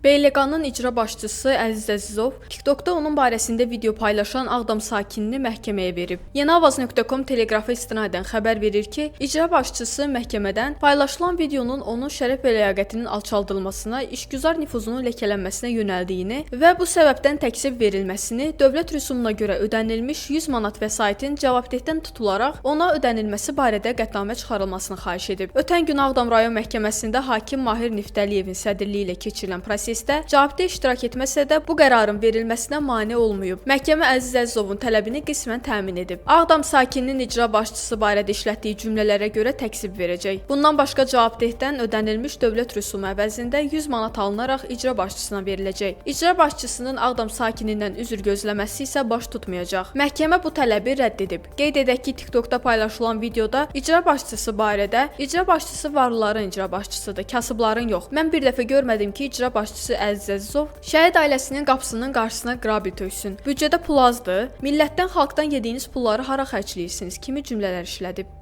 BLQ-nın icra başçısı Əziz Əzizov TikTokda onun barəsində video paylaşan Ağdam sakinini məhkəməyə verib. Yeniavaz.com teleqrafa istinadən xəbər verir ki, icra başçısı məhkəmədən paylaşılan videonun onun şərəf və ləyaqətinin alçaldılmasına, işgüzar nüfuzunun ləkələnməsinə yönəldiyini və bu səbəbdən təqsir verilməsini, dövlət rüsumuna görə ödənilmiş 100 manat vəsaitin cavabdehdən tutularaq ona ödənilməsi barədə qətnamə çıxarılmasını xahiş edib. Ötən gün Ağdam rayon məhkəməsində hakim Mahir Niftəliyevin sədrliyi ilə keçirilən prosesdə cavabdeh iştirak etməsə də bu qərarın verilməsinə mane olmayıb. Məhkəmə Əziz Əzizovun tələbini qismən təmin edib. Ağdam sakininin icra başçısı barədə işlətdiyi cümlələrə görə təqsir verəcək. Bundan başqa cavabdehdən ödənilmiş dövlət rüsumu əvəzində 100 manat alınaraq icra başçısına veriləcək. İcra başçısının Ağdam sakinindən üzr gözləməsi isə baş tutmayacaq. Məhkəmə bu tələbi rədd edib. Qeyd edək ki, TikTokda paylaşılan videoda icra başçısı barədə icra başçısı varlıların icra başçısıdır, kasıbların yox. Mən bir dəfə görmədim ki, icra başçısı Əziz Əzizov şəhid ailəsinin qapısının qarşısına qrabil töksün. Büdcədə pul azdır. Millətdən, xalqdan yediyiniz pulları hara xərcləyirsiniz kimi cümlələr işlədib.